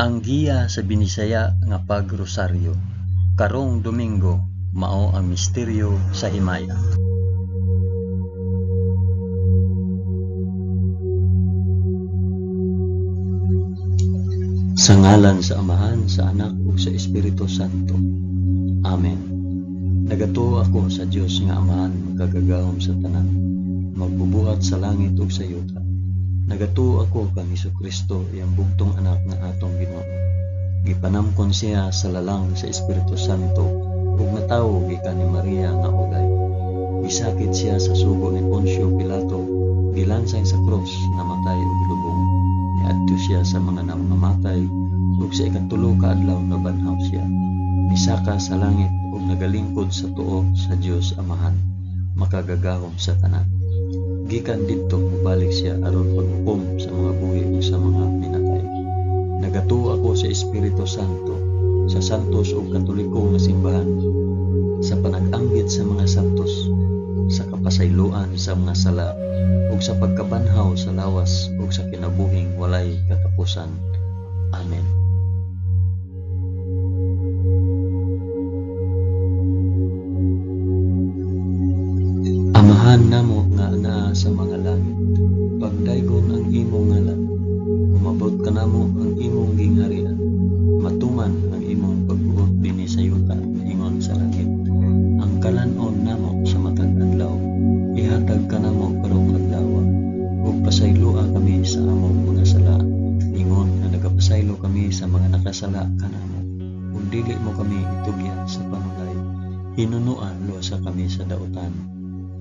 Ang giya sa Binisaya nga pagrosaryo karong Domingo mao ang misteryo sa himaya. Sa ngalan sa Amahan, sa Anak ug sa Espiritu Santo. Amen. Nagatuo ako sa Dios nga Amahan makagagahom sa tanan, magbubuhat sa langit ug sa yuta. Nagatuo ako kang Hesukristo, iyang bugtong anak nga atong Ginoo. Gipanamkon siya sa lalang sa Espiritu Santo ug natawo gikan ni Maria nga ulay. Gisakit siya sa sugo ni Poncio Pilato, gilansang sa krus, namatay ug gilubong. Niadto siya sa mga nangamatay ug sa ikatulo ka adlaw nabanhaw siya. Misaka sa langit ug nagalingkod sa tuo sa Dios Amahan, makagagahom sa tanan. Gikan didto mobalik siya aron paghukom sa mga buhi ug sa mga minatay. Nagatuo ako sa Espiritu Santo, sa santos ug katoliko nga simbahan, sa panag-ambit sa mga santos, sa kapasayloan sa mga sala, ug sa pagkabanhaw sa lawas ug sa kinabuhing walay katapusan. Amen. Amahan namo nga anaa sa mga langit, pagdaygon ang imong ngalan, umabot kanamo ang imong gingharian, matuman ang imong pagbuot dinhi sa yuta ingon sa langit. Ang kalan-on namo sa matag adlaw, ihatag kanamo karong adlaw, ug pasayloa kami sa among mga sala, ingon nga nagapasaylo kami sa mga nakasala kanamo, ug dili mo kami itugyan sa panulay, hinunoa luwasa kami sa dautan.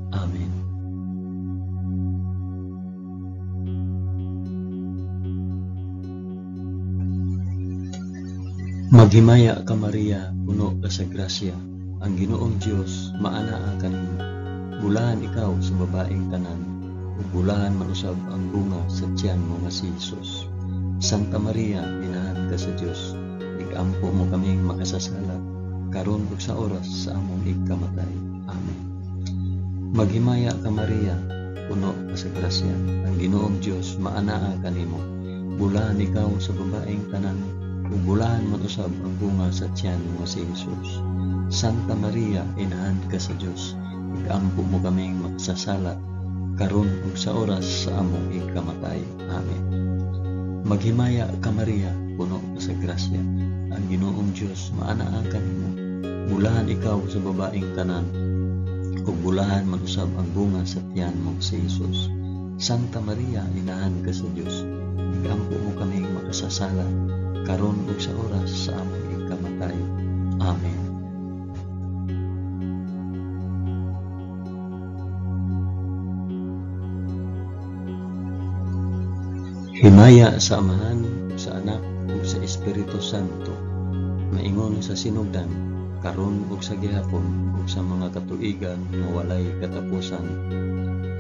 Amen. Maghimaya ka Maria, puno ka sa grasya, ang Ginoong Dios maanaa kanimo. Bulahan ikaw sa babaeng tanan, ug bulahan man usab ang bunga sa tiyan mo nga si Hesus. Santa Maria, inahan ka sa Dios, igampo mo kaming makasasala, karon ug sa oras sa among igkamatay. Amen. Maghimaya ka Maria, puno ka sa grasya, ang Ginoong Dios maanaa kanimo. Bulahan ikaw sa babaeng tanan, ug bulahan man usab ang bunga sa tiyan mo si Hesus. Santa Maria, inahan ka sa Dios, igampo mo kaming makasasala, karon ug sa oras sa among igkamatay. Amen. Maghimaya ka Maria, puno ka sa grasya, ang Ginoong Dios maanaa kanimo. Bulahan ikaw sa babaeng tanan, ug bulahan man usab ang bunga sa tiyan mo si Hesus. Santa Maria, inahan ka sa Dios, igampo mo kaming makasasala, karon ug sa oras sa among igkamatay. Amen. Himaya sa Amahan, sa Anak, ug sa Espiritu Santo, maingon sa sinugdan, karon ug sa gihapon, ug sa mga katuigan nga walay katapusan.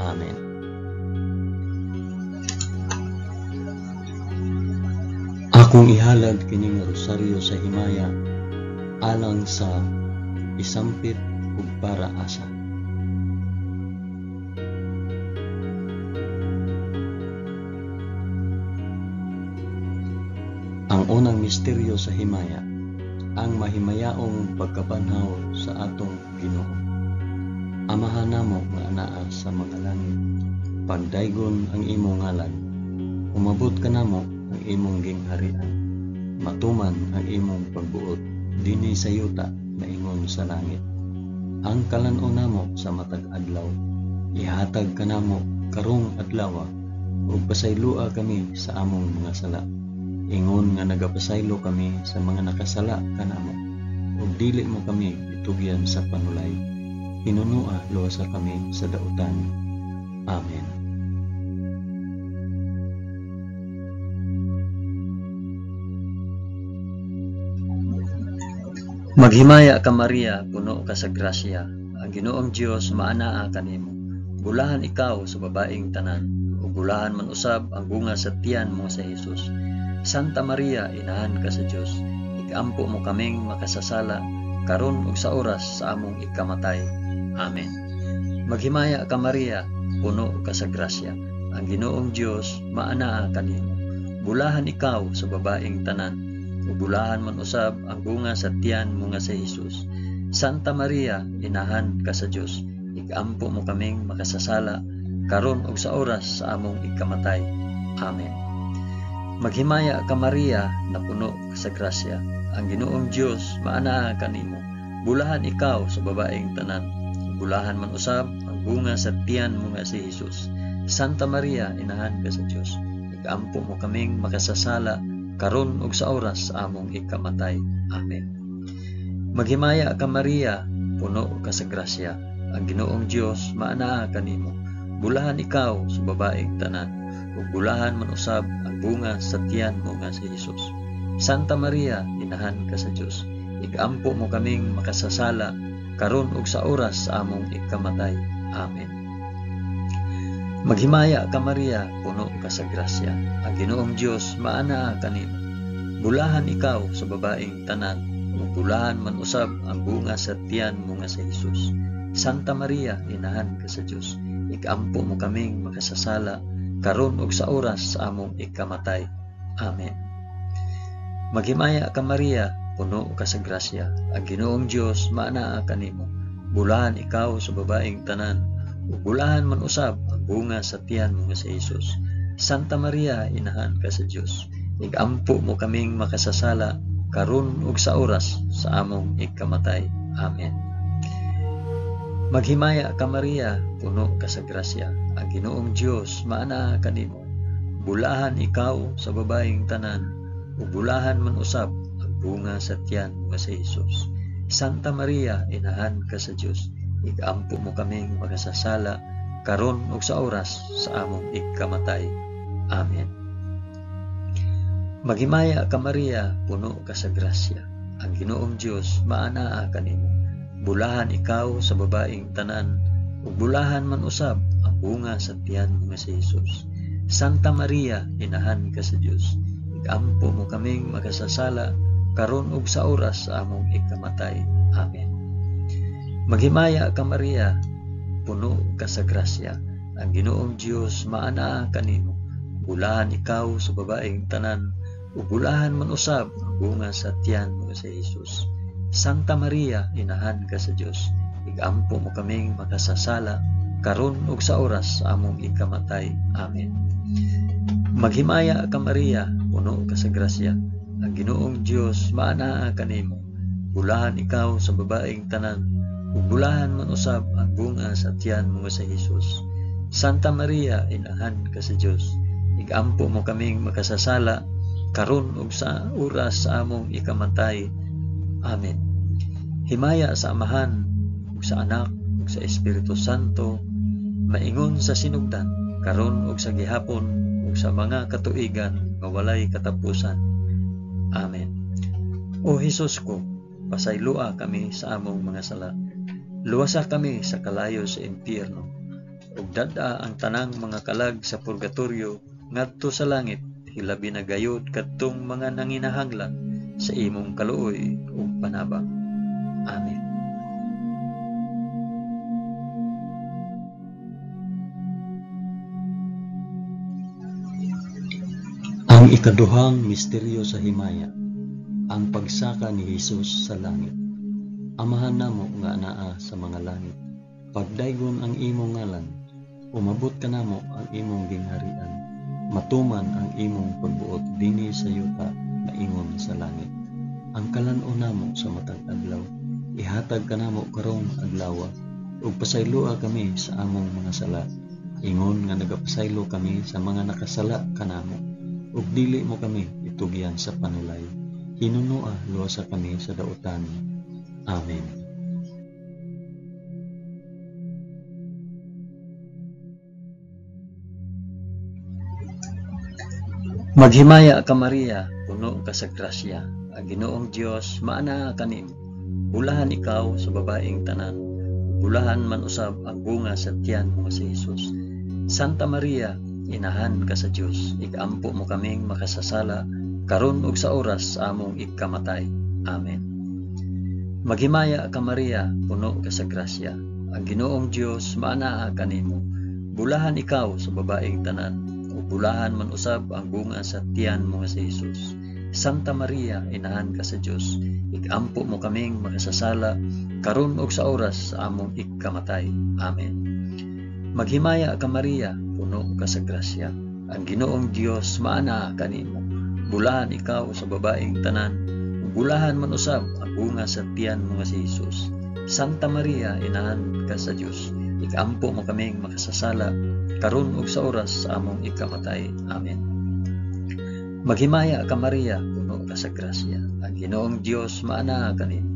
Amen. Akong ihalad kining rosaryo sa himaya alang sa isampit ug para asa. Ang unang misteryo sa himaya, ang mahimayaong pagkabanhaw sa atong Ginoo. Amahan namo nga anaa sa mga langit, pagdaygon ang imong ngalan, umabot kanamo ang imong gingharian, matuman ang imong pagbuot dinhi sa yuta maingon sa langit. Ang kalan-on namo sa matag adlaw, ihatag kanamo karong adlaw, ug pasayloa kami sa among mga sala, ingon nga nagapasaylo kami sa mga nakasala kanamo, ug dili mo kami itugyan sa panulay, hinunoa luwasa kami sa dautan. Amen. Maghimaya ka Maria, puno ka sa grasya, ang Ginoong Dios maanaa kanimo. Bulahan ikaw sa babaeng tanan, ug bulahan man usab ang bunga sa tiyan mo sa Hesus. Santa Maria, inahan ka sa Dios, igampo mo kaming makasasala, karon ug sa oras sa among ikamatay. Amen. Maghimaya ka Maria, puno ka sa grasya, ang Ginoong Dios maanaa kanimo. Bulahan ikaw sa babaeng tanan, ug bulahan man usab ang bunga sa tiyan mo nga si Hesus. Santa Maria, inahan ka sa Dios, igampo mo kaming makasasala karon ug sa oras sa among ikamatay. Amen. Maghimaya ka Maria, napuno ka sa grasya, ang Ginoong Dios maanaa kanimo. Bulahan ikaw sa babaeng tanan, bulahan man usab ang bunga sa tiyan mo nga si Hesus. Santa Maria, inahan ka sa Dios, igampo mo kaming makasasala karon ug sa oras sa among ikamatay. Amen. Maghimaya ka Maria, puno ka sa grasya, ang Ginoong Dios maanaa kanimo. Bulahan ikaw sa babaeng tanan, ug bulahan man usab ang bunga sa tiyan mo nga si Hesus. Santa Maria, inahan ka sa Dios, igampo mo kaming makasasala karon ug sa oras sa among ikamatay. Amen. Maghimaya ka Maria, puno ka sa grasya, ang Ginoong Dios maanaa kanimo. Bulahan ikaw sa babaeng tanan, ug bulahan man usab ang bunga sa tiyan mo nga si Hesus. Santa Maria, inahan ka sa Dios, ikampo mo kaming makasasala karon ug sa oras sa among ikamatay. Amen. Maghimaya ka Maria, puno ka sa grasya, ang Ginoong Dios maanaa kanimo. Bulahan ikaw sa babaeng tanan, ug bulahan man usab ang bunga sa tiyan mo nga si Hesus. Santa Maria, inahan ka sa Dios, igampo mo kaming makasasala karon ug sa oras sa among ikamatay. Amen. Maghimaya ka Maria, puno ka sa grasya, ang Ginoong Dios maanaa kanimo. Bulahan ikaw sa babaeng tanan, ug bulahan man usab ang bunga sa tiyan mo nga si Hesus. Santa Maria, inahan ka sa Dios, igampo mo kaming makasasala karon ug sa oras sa among ikamatay. Amen. Maghimaya ka Maria, puno ka sa grasya, ang Ginoong Dios maanaa kanimo. Bulahan ikaw sa babaeng tanan, ug bulahan man usab ang bunga sa tiyan mo nga si Hesus. Santa Maria, inahan ka sa Dios, igampo mo kaming makasasala karon ug sa oras sa among ikamatay. Amen. Maghimaya ka Maria, puno ka sa grasya, ang Ginoong Dios maanaa kanimo. Bulahan ikaw sa babaeng tanan, ug bulahan man usab ang bunga sa tiyan mo nga si Hesus. Santa Maria, inahan ka sa Dios, igampo mo kaming makasasala karon ug sa oras sa among ikamatay. Amen. Maghimaya ka Maria, puno ka sa grasya, ang Ginoong Dios maanaa kanimo. Bulahan ikaw sa babaeng tanan, ug bulahan man usab ang bunga sa tiyan mo nga si Hesus. Santa Maria, inahan ka sa Dios, igampo mo kaming makasasala karon ug sa oras sa among ikamatay. Amen. Himaya sa Amahan, ug sa Anak, ug sa Espiritu Santo, maingon sa sinugdan, karon ug sa gihapon, ug sa mga katuigan nga walay katapusan. Amen. O Hesus ko, pasayloa kami sa among mga sala. Luwasa kami sa kalayo sa impyerno, ug dad-a ang tanang mga kalag sa purgatorio ngadto sa langit, hilabi na gayud kadtong mga nanginahanglan sa imong kaluoy ug panabang. Amen. Ang ikaduhang misteryo sa himaya, ang pagsaka ni Hesus sa langit. Amahan namo nga anaa sa mga langit, pagdaygon ang imong ngalan, umabot kanamo ang imong gingharian, matuman ang imong pagbuot dinhi sa yuta maingon sa langit. Ang kalan-on namo sa matag adlaw, ihatag kanamo karong adlawa, ug pasayloa kami sa among mga sala, ingon nga nagapasaylo kami sa mga nakasala kanamo, ug dili mo kami itugyan sa panulay. Hinunoa luwasa kami sa dautan. Amen. Maghimaya ka Maria, puno ka sa grasya, ang Ginoong Dios maanaa kanimo. Bulahan ikaw sa babaeng tanan, bulahan man usab ang bunga sa tiyan mo nga si Hesus. Santa Maria, inahan ka sa Dios, ikampo mo kaming makasasala karon ug sa oras sa among ikamatay. Amen. Maghimaya ka Maria, puno ka sa grasya, ang Ginoong Dios maanaa kanimo. Bulahan ikaw sa babaeng tanan, ug bulahan man usab ang bunga sa tiyan mo nga si Hesus. Santa Maria, inahan ka sa Dios, ikampo mo kaming makasasala karon ug sa oras sa among ikamatay. Amen. Maghimaya ka Maria, puno ka sa grasya. Ang Ginoong Dios maanaa kanimo. Bulahan ikaw sa babaeng tanan, ug bulahan man usab ang bunga sa tiyan mo nga si Jesus. Santa Maria, inahan ka sa Dios, ikampo mo kaming makasasala karon ug sa oras sa among ikamatay. Amen. Maghimaya ka Maria, puno ka sa grasya. Ang Ginoong Dios maanaa kanimo.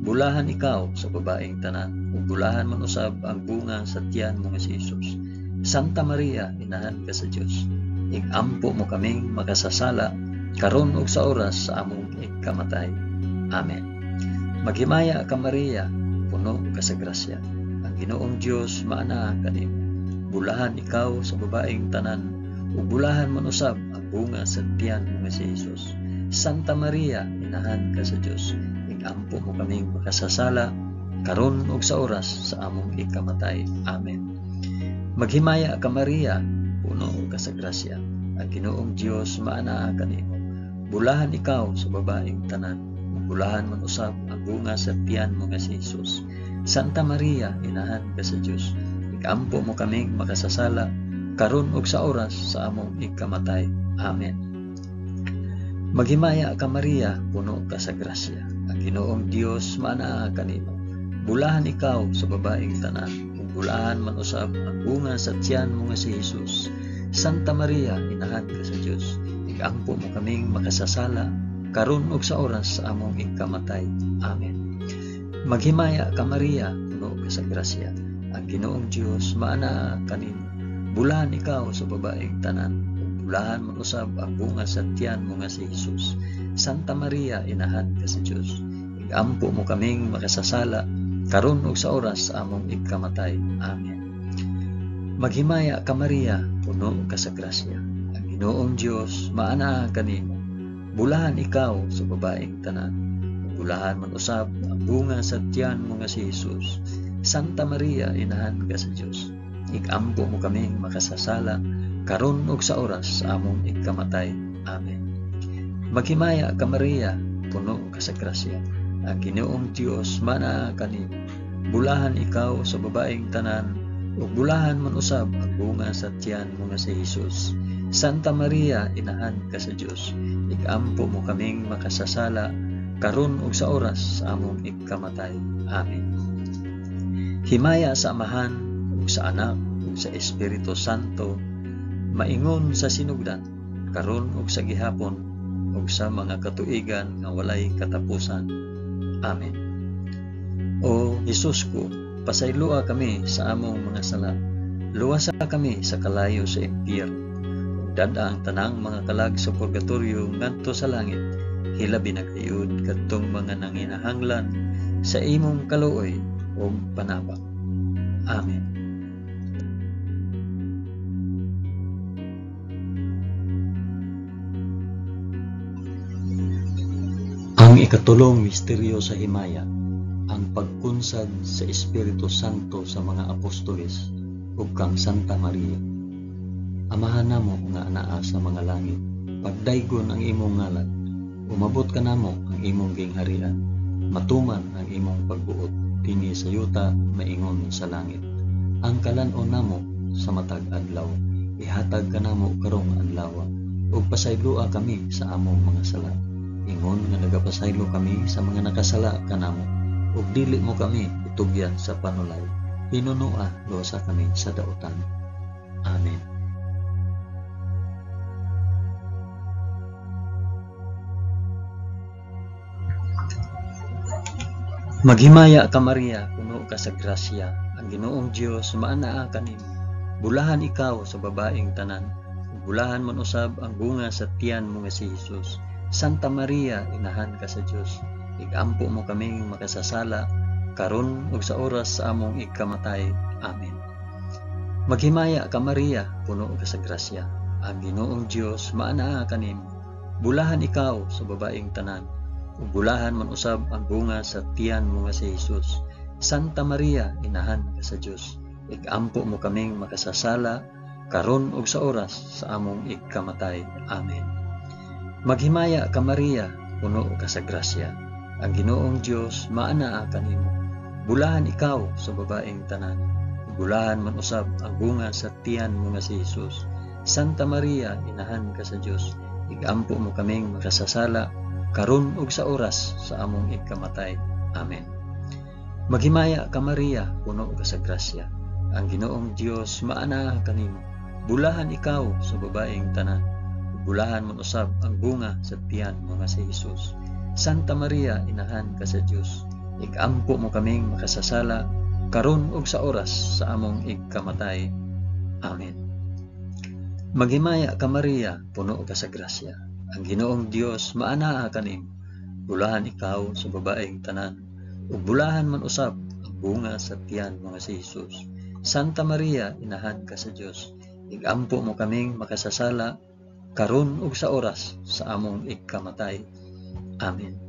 Bulahan ikaw sa babaeng tanan, ug bulahan man usab ang bunga sa tiyan mo nga si Jesus. Santa Maria, inahan ka sa Dios, ikampo mo kaming makasasala karon ug sa oras sa among ikamatay. Amen. Maghimaya ka Maria, puno ka sa grasya. Ang Ginoong Dios maanaa kanimo. Bulahan ikaw sa babaeng tanan, ug bulahan man usab ang bunga sa tiyan mo nga si Jesus. Santa Maria, inahan ka sa Dios, ikampo mo kaming makasasala karon ug sa oras sa among ikamatay. Amen. Maghimaya ka Maria, puno ka sa grasya. Ang Ginoong Dios maanaa kanimo. Bulahan ikaw sa babaeng tanan, ug bulahan man usab ang bunga sa tiyan mo nga si Jesus. Santa Maria, inahan ka sa Dios, ikampo mo kaming makasasala karon ug sa oras sa among ikamatay. Amen. Maghimaya ka Maria, puno ka sa grasya. Ang Ginoong Dios maanaa kanimo. Bulahan ikaw sa babaeng tanan, ug bulahan man usab ang bunga sa tiyan mo nga si Jesus. Santa Maria, inahan ka sa Dios, ikampo mo kaming makasasala karon ug sa oras sa among ikamatay. Amen. Maghimaya ka Maria, puno ka sa grasya. Ang Ginoong Dios maanaa kanimo. Bulahan ikaw sa babaeng tanan, ug bulahan man usab ang bunga sa tiyan mo nga si Jesus. Santa Maria, inahan ka sa Dios, ikampo mo kaming makasasala karon ug sa oras sa among ikamatay. Amen. Maghimaya ka Maria, puno ka sa grasya. Ang Ginoong Dios maanaa kanimo. Bulahan ikaw sa babaeng tanan, ug bulahan man usab ang bunga sa tiyan mo nga si Jesus. Santa Maria, inahan ka sa Dios, ikampo mo kaming makasasala karon ug sa oras sa among ikamatay. Amen. Maghimaya ka Maria, puno ka sa grasya. Ang Ginoong Dios maanaa kanimo. Bulahan ikaw sa babaeng tanan, ug bulahan man usab ang bunga sa tiyan mo nga si Jesus. Santa Maria, inahan ka sa Dios, ikampo mo kaming makasasala karon ug sa oras sa among ikamatay. Amen. Himaya sa Amahan ug sa Anak ug sa Espiritu Santo, maingon sa sinugdan, karon ug sa gihapon ug sa mga katuigan nga walay katapusan. Amen. O Hesus ko, pasayloa kami sa among mga sala. Luwasa kami sa kalayo sa impyerno. Ug dad-a ang tanang mga kalag sa purgatorio ngadto sa langit. Hilabi na gayud kadtong mga nanginahanglan sa imong kaluoy ug panabang. Amen. Ang ikatulong misteryo sa himaya, ang pagkunsad sa Espiritu Santo sa mga apostoles ug kang Santa Maria. Amahan namo nga anaa sa mga langit, pagdaygon ang imong ngalan, umabot kanamo ang imong gingharian, matuman ang imong pagbuot dinhi sa yuta maingon sa langit. Ang kalan-on namo sa matag adlaw, ihatag kanamo karong adlaw, ug pasayloa kami sa among mga sala, ingon nga nagapasaylo kami sa mga nakasala kanamo, ug dili mo kami itugyan sa panulay, hinunoa luwasa kami sa dautan. Amen. Maghimaya ka Maria, puno ka sa grasya, ang Ginoong Dios maanaa kanimo. Bulahan ikaw sa babaeng tanan, ug bulahan man usab ang bunga sa tiyan mo nga si Jesus. Santa Maria, inahan ka sa Dios, igampo mo kaming makasasala karon ug sa oras sa among ikamatay. Amen. Maghimaya ka Maria, puno ka sa grasya, ang Ginoong Dios maanaa kanimo. Bulahan ikaw sa babaeng tanan, ug bulahan man usab ang bunga sa tiyan mo nga si Jesus. Santa Maria, inahan ka sa Dios, igampo mo kaming makasasala karon ug sa oras sa among ikamatay. Amen. Maghimaya ka Maria, puno ka sa grasya. Ang Ginoong Dios maanaa kanimo. Bulahan ikaw sa babaeng tanan. Bulahan man usab ang bunga sa tiyan mo nga si Jesus. Santa Maria, inahan ka sa Dios, igampo mo kaming makasasala karon ug sa oras sa among ikamatay. Amen. Maghimaya ka Maria, puno ka sa grasya. Ang Ginoong Dios maanaa kanimo. Bulahan ikaw sa babaeng tanan. Bulahan man usab ang bunga sa tiyan mo nga si Jesus. Santa Maria, inahan ka sa Dios, igampo mo kaming makasasala karon ug sa oras sa among igkamatay. Amen. Maghimaya ka Maria, puno ka sa grasya. Ang Ginoong Dios maanaa kanimo. Bulahan ikaw sa babaeng tanan, ug bulahan man usab ang bunga sa tiyan mo nga si Jesus. Santa Maria, inahan ka sa Dios, igampo mo kaming makasasala karon ug sa oras sa among igkamatay. Amen.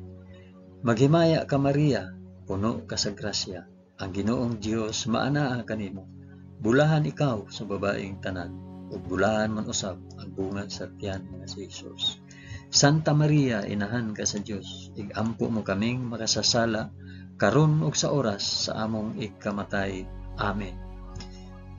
Maghimaya ka Maria, puno ka sa grasya. Ang Ginoong Dios maanaa kanimo. Bulahan ikaw sa babaeng tanan, ug bulahan man usab ang bunga sa tiyan mo nga si Jesus. Santa Maria, inahan ka sa Dios, igampo mo kaming makasasala karon ug sa oras sa among igkamatay. Amen.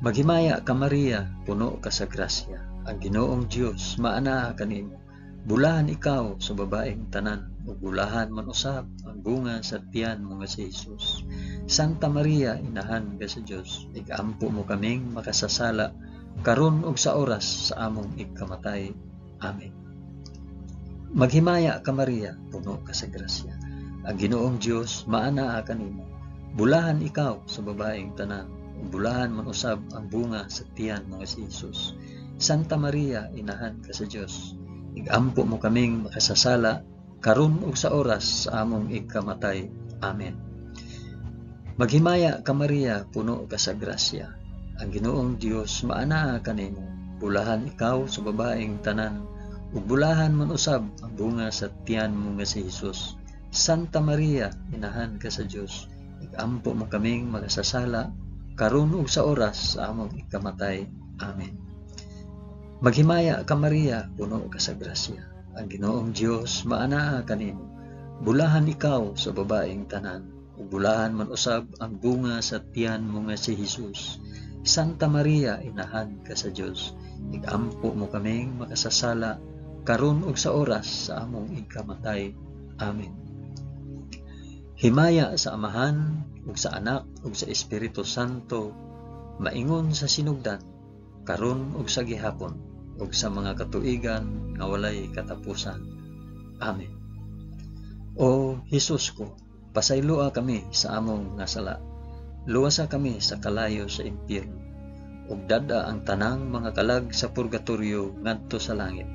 Maghimaya ka Maria, puno ka sa grasya. Ang Ginoong Dios maanaa kanimo. Bulahan ikaw sa babaeng tanan, ug bulahan man usab ang bunga sa tiyan mo nga si Jesus. Santa Maria, inahan ka sa Dios, igampo mo kaming makasasala karon ug sa oras sa among igkamatay. Amen. Maghimaya ka Maria, puno ka sa grasya. Ang Ginoong Dios maanaa kanimo. Bulahan ikaw sa babaeng tanan, ug bulahan man usab ang bunga sa tiyan mo nga si Jesus. Santa Maria, inahan ka sa Dios, igampo mo kaming makasasala karon ug sa oras sa among igkamatay. Amen. Maghimaya ka Maria, puno ka sa grasya. Ang Ginoong Dios maanaa kanimo. Bulahan ikaw sa babaeng tanan, ug bulahan man usab ang bunga sa tiyan mo nga si Jesus. Santa Maria, inahan ka sa Dios, igampo mo kaming makasasala karon ug sa oras sa among ikamatay. Amen. Maghimaya ka Maria, puno ka sa grasya. Ang Ginoong Dios maanaa kanimo. Bulahan ikaw sa babaeng tanan, ug bulahan man usab ang bunga sa tiyan mo nga si Jesus. Santa Maria, inahan ka sa Dios, igampo mo kaming makasasala karon ug sa oras sa among ikamatay. Amen. Himaya sa Amahan ug sa Anak ug sa Espiritu Santo, maingon sa sinugdan, karon ug sa gihapon, ug sa mga katuigan nga walay katapusan. Amen. O Hesus ko, pasayloa kami sa among nga sala. Luwasa kami sa kalayo sa impyerno, ug dad-a ang tanang mga kalag sa purgatorio ngadto sa langit.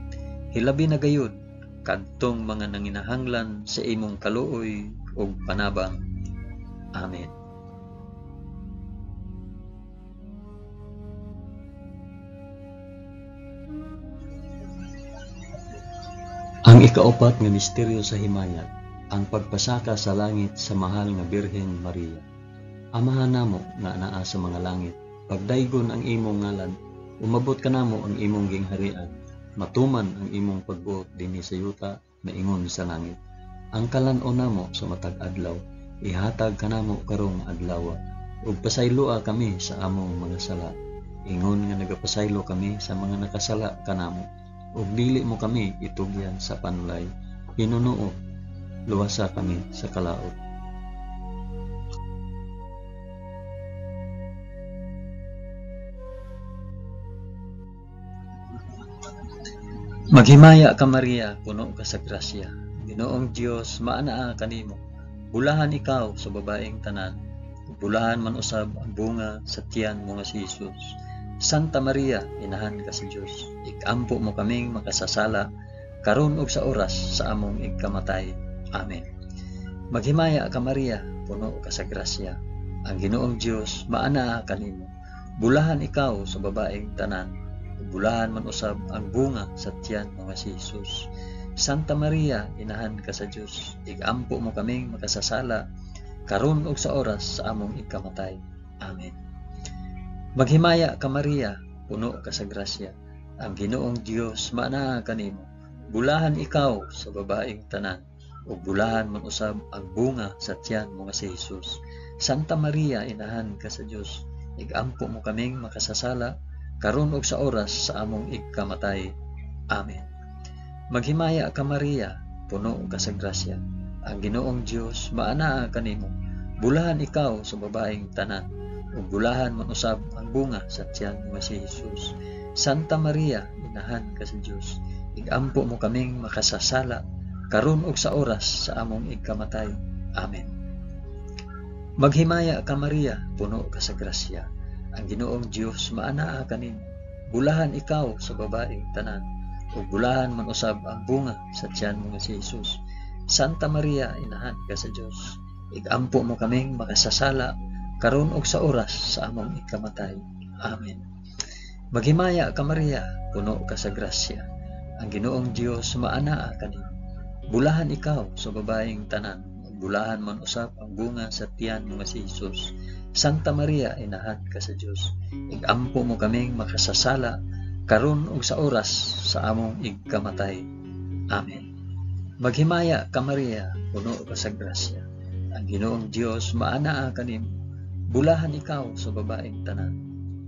Hilabi na gayud kadtong mga nanginahanglan sa imong kaluoy ug panabang. Amen. Ang ikaapat nga misteryo sa himayat, ang pagpasaka sa langit sa mahal nga Birhen Maria. Amahan namo nga anaa sa mga langit, pagdaygon ang imong ngalan, umabot kanamo ang imong gingharian, matuman ang imong pagbuot dinhi sa yuta maingon sa langit. Ang kalan-on namo sa matag adlaw, ihatag kanamo karong adlaw, ug pasayloa kami sa among mga sala, ingon nga nagapasaylo kami sa mga nakasala kanamo, ug dili mo kami itugyan sa panulay, hinunuo, luwasa kami sa kalaot. Maghimaya ka Maria, puno ka sa grasya. Ginoong Dios maanaa kanimo. Bulahan ikaw sa babaeng tanan, bulahan man usab ang bunga sa tiyan mo nga si Jesus. Santa Maria, inahan ka sa Dios, ikampo mo kaming makasasala karon ug sa oras sa among igkamatay. Amen. Maghimaya ka Maria, puno ka sa grasya. Ang Ginoong Dios maanaa kanimo. Bulahan ikaw sa babaeng tanan, bulahan man usab ang bunga sa tiyan mo nga si Jesus. Santa Maria, inahan ka sa Dios, igampo mo kaming makasasala karon ug sa oras sa among ikamatay. Amen. Maghimaya ka Maria, puno ka sa grasya. Ang Ginoong Dios maanaa kanimo. Bulahan ikaw sa babaeng tanan, ug bulahan man usab ang bunga sa tiyan mo nga si Jesus. Santa Maria, inahan ka sa Dios, igampo mo kaming makasasala, karon ug sa oras sa among igkamatay. Amen. Maghimaya ka Maria, puno ka sa grasya. Ang Ginoong Dios maanaa kanimo. Bulahan ikaw sa babaeng tanan, ug bulahan man usab ang bunga sa tiyan mo nga si Jesus. Santa Maria, inahan ka sa Dios, igampo mo kaming makasasala, karon ug sa oras sa among igkamatay. Amen. Maghimaya ka Maria, puno ka sa grasya. Ang Ginoong Dios maanaa kanimo. Bulahan ikaw sa babaeng tanan, ug bulahan man usab ang bunga sa tiyan mo nga si Jesus. Santa Maria, inahan ka sa Dios, igampo mo kaming makasasala, karon ug sa oras sa among ikamatay. Amen. Maghimaya ka Maria, puno ka sa grasya. Ang Ginoong Dios maanaa kanimo. Bulahan ikaw sa babaeng tanan, ug bulahan man usab ang bunga sa tiyan mo nga si Jesus. Santa Maria, inahan ka sa Dios, igampo mo kaming makasasala, karon ug sa oras sa among igkamatay. Amen. Maghimaya ka Maria, puno ka sa grasya. Ang Ginoong Dios maanaa kanimo. Bulahan ikaw sa babaeng tanan,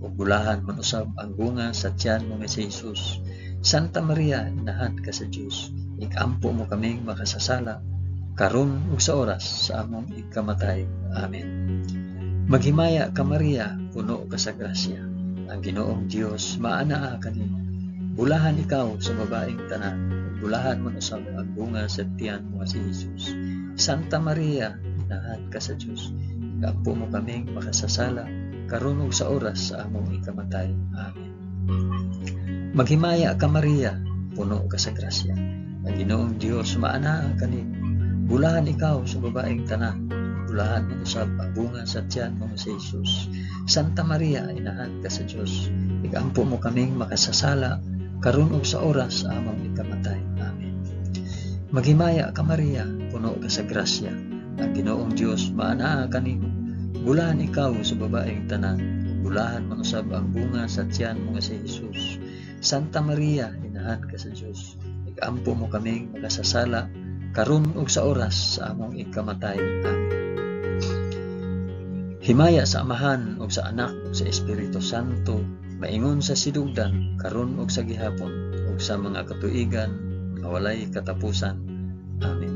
ug bulahan man usab ang bunga sa tiyan mo nga si Jesus. Santa Maria, inahan ka sa Dios, igampo mo kaming makasasala, karon ug sa oras sa among igkamatay. Amen. Maghimaya ka Maria, puno ka sa grasya. Ang Ginoong Dios maanaa kanimo. Bulahan ikaw sa babaeng tanan, ug bulahan man usab ang bunga sa tiyan mo nga si Jesus. Santa Maria, inahan ka sa Dios, igampo mo kaming makasasala, karon ug sa oras sa among ikamatay. Amen. Maghimaya ka Maria, puno ka sa grasya. Ang Ginoong Dios maanaa kanimo. Bulahan ikaw sa babaeng tanan, bulahan man usab ang bunga sa tiyan mo nga si Jesus. Santa Maria, inahan ka sa Dios, igampo mo kaming makasasala, karon ug sa oras sa among ikamatay. Amen. Maghimaya ka Maria, puno ka sa grasya. Ang Ginoong Dios maanaa kanimo. Bulahan ikaw sa babaeng tanan, bulahan man usab ang bunga sa tiyan mo nga si Jesus. Santa Maria, inahan ka sa Dios, igampo mo kaming makasasala, karon ug sa oras sa among ikamatay. Amen. Himaya sa Amahan ug sa Anak ug sa Espiritu Santo, maingon sa sidugdan, karon ug sa gihapon, ug sa mga katuigan nga walay katapusan. Amen.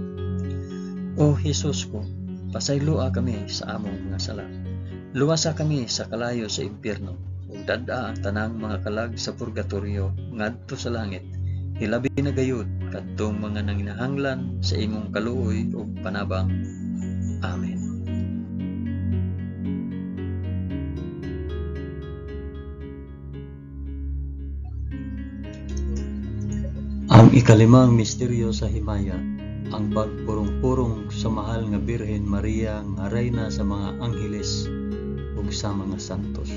O Hesus ko, pasayloa kami sa among mga sala. Luwasa kami sa kalayo sa impyerno, ug dad-a ang tanang mga kalag sa purgatorio ngadto sa langit. Hilabi na gayud kadtong mga nanginahanglan sa imong kaluoy ug panabang. Amen. Ang ikalimang misteryo sa himaya, ang pagpurong-purong sa mahal nga Birhen Maria nga reyna sa mga angheles ug sa mga santos.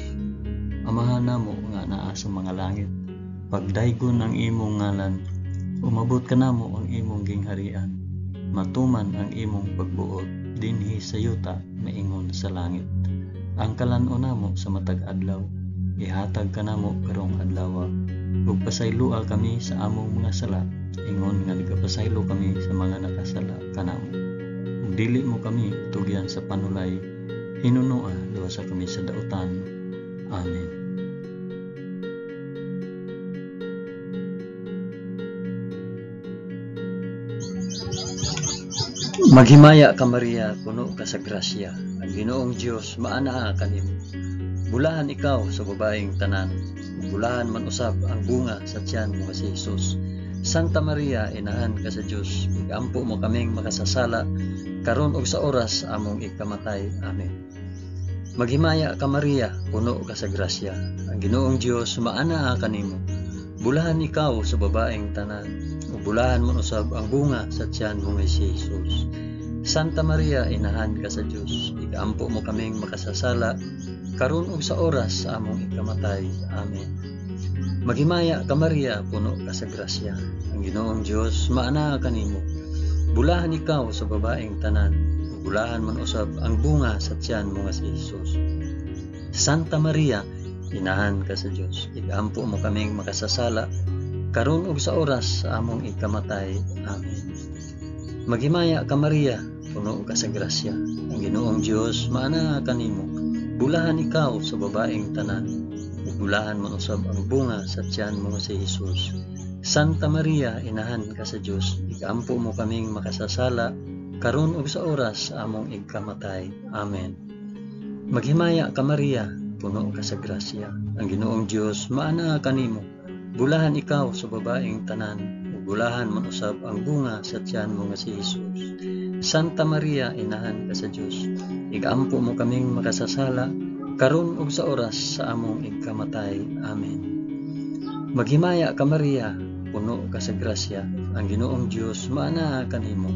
Amahan namo nga naa sa mga langit, pagdaygon ang imong ngalan, umabot kanamo ang imong gingharian, matuman ang imong pagbuot dinhi sa yuta maingon sa langit. Ang kalan-on namo sa matag adlaw, ihatag kanamo karong adlaw, ug pasayloa kami sa among mga sala, ingon nga nagapasaylo kami sa mga nakasala kanamo. Ug dili mo kami tugyan sa panulay, hinunoa luwasa kami sa dautan. Amen. Maghimaya ka Maria, puno ka sa grasya. Ang Ginoong Dios maanaa kanimo. Bulahan ikaw sa babaeng tanan, bulahan man usab ang bunga sa tiyan mo nga si Jesus. Santa Maria, inahan ka sa Dios, igampo mo kaming makasasala, karon ug sa oras among ikamatay. Amen. Maghimaya ka Maria, puno ka sa grasya. Ang Ginoong Dios maanaa kanimo. Bulahan ikaw sa babaeng tanan, ug bulahan man usab ang bunga sa tiyan mo nga si Jesus. Santa Maria, inahan ka sa Dios, igampo mo kaming makasasala, karon ug sa oras sa among ikamatay. Amen. Maghimaya ka Maria, puno ka sa grasya. Ang Ginoong Dios maanaa kanimo. Bulahan ikaw sa babaeng tanan, ug bulahan man usab ang bunga sa tiyan mo nga si Jesus. Santa Maria, inahan ka sa Dios, igampo mo kaming makasasala, karon ug sa oras sa among ikamatay. Amen. Maghimaya ka Maria, puno ka sa grasya, ang Ginoong Dios maanaa kanimo. Bulahan ikaw sa babaeng tanan, ug bulahan man usab ang bunga sa tiyan mo nga si Hesus. Santa Maria, inahan ka sa Dios, igaampo mo kaming makasasala, karon ug sa oras sa among igkamatay. Amen. Maghimaya ka Maria, puno ka sa grasya, ang Ginoong Dios maanaa kanimo. Bulahan ikaw sa babaeng tanan, ug bulahan man usab ang bunga sa tiyan mo nga si Hesus. Santa Maria, inahan ka sa Dios, igaampo mo kaming makasasala, karon ug sa oras sa among igkamatay. Amen. Maghimaya ka Maria, puno ka sa grasya, ang Ginoong Dios maanaa kanimo.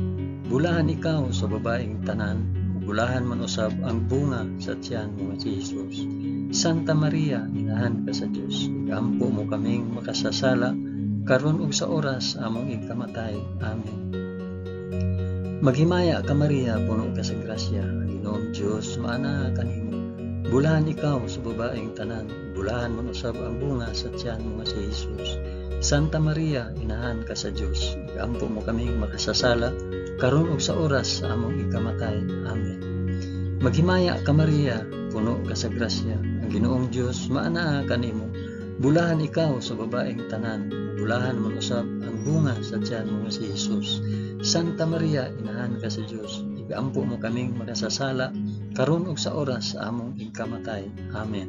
Bulahan ikaw sa babaeng tanan, ug bulahan man usab ang bunga sa tiyan mo nga si Hesus. Santa Maria, inahan ka sa Dios, igaampo mo kaming makasasala, karon ug sa oras sa among igkamatay. Amen. Maghimaya ka Maria, puno ka sa grasya, ang Ginoong Dios maanaa kanimo. Bulahan ikaw sa babaeng tanan, bulahan man usab ang bunga sa tiyan mo nga si Hesus. Santa Maria, inahan ka sa Dios, igaampo mo kaming makasasala, karon ug sa oras sa among ikamatay. Amen. Maghimaya ka Maria, puno ka sa grasya, ang Ginoong Dios maanaa kanimo. Bulahan ikaw sa babaeng tanan, bulahan man usab ang bunga sa tiyan mo nga si Hesus. Santa Maria, inahan ka sa Dios, igaampo mo kaming makasasala, karon ug sa oras sa among igkamatay. Amen.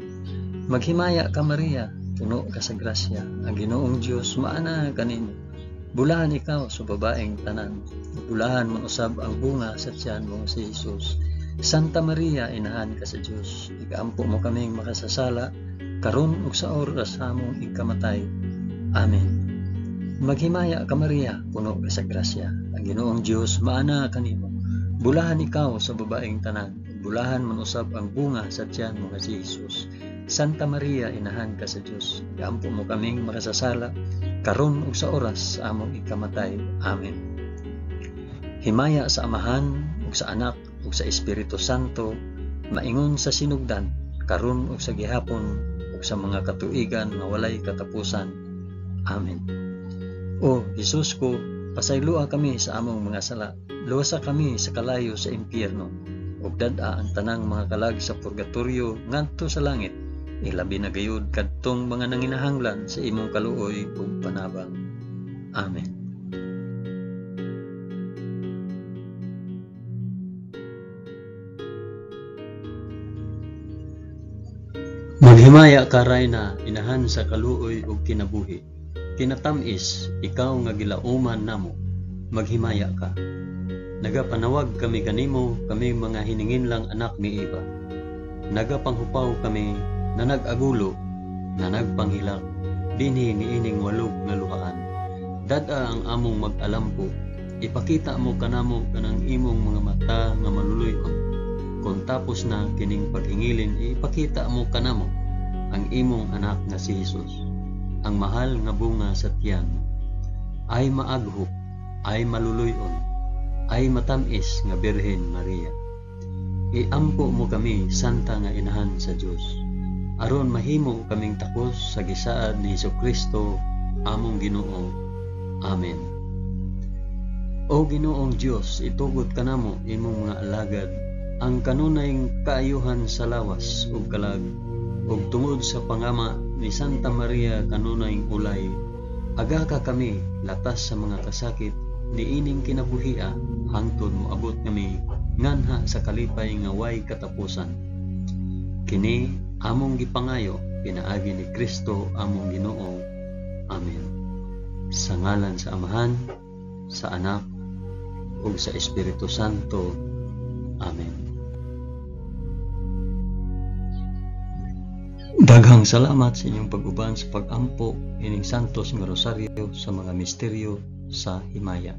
Maghimaya ka Maria, puno ka sa grasya, ang Ginoong Dios maanaa kanimo. Bulahan ikaw sa babaeng tanan, bulahan man usab ang bunga sa tiyan mo si Hesus. Santa Maria, inahan ka sa Dios, igaampo mo kaming makasasala, karon ug sa oras sa among igkamatay. Amen. Maghimaya ka Maria, puno ka sa grasya, ang Ginoong Dios maanaa kanimo. Bulahan ikaw sa babaeng tanan, bulahan man usab ang bunga sa tiyan mo nga si Hesus. Santa Maria, inahan ka sa Dios, igaampo mo kaming makasasala, karon ug sa oras sa among ikamatay. Amen. Himaya sa Amahan ug sa Anak ug sa Espiritu Santo, maingon sa sinugdan, karon ug sa gihapon ug sa mga katuigan nga walay katapusan. Amen. O Hesus ko, pasayloa kami sa among mga sala, luwasa kami sa kalayo sa impyerno, ug dad-a ang tanang mga kalag sa purgatorio ngadto sa langit, ilabi na gayud kadtong mga nanginahanglan sa imong kaluoy ug panabang. Amen. Maghimaya ka Rayna, inahan sa kaluoy ug kinabuhi. Kinatamis, ikaw nga gilauman namo, maghimaya ka. Nagapanawag kami kanimo, kami mga hininginlang anak ni Eva. Nagapanghupaw kami na nag-agulo, na nagpanghilak, dinhi niining walog nga luhaan. Dad-a ang among mag-alampo, ipakita mo kanamo kanang imong mga mata nga maluluy-on. Kung tapos na kining paghingilin, ipakita mo kanamo ang imong anak nga si Hesus, ang mahal nga bunga sa tiyan. Ay maaghop, ay maluluy-on, ay matamis nga Birhen Maria. Iampo mo kami, Santa nga Inahan sa Dios, aron mahimo kaming takos sa gisaad ni Hesukristo among Ginoo. Amen. O Ginoong Dios, itugot kanamo imong mga alagad ang kanunay kaayuhan sa lawas ug kalag, ug tungod sa pangama ni Santa Maria kanunay ulay, agaka kami latas sa mga kasakit niining kinabuhia hangtod moabot kami nganha sa kalipay nga way katapusan. Kini among gipangayo pinaagi ni Kristo among Ginoo. Amen. Sa ngalan sa Amahan, sa Anak, ug sa Espiritu Santo. Amen. Daghang salamat sa inyong pag-uban sa pag-ampo ining Santos nga Rosaryo sa mga misteryo sa himaya.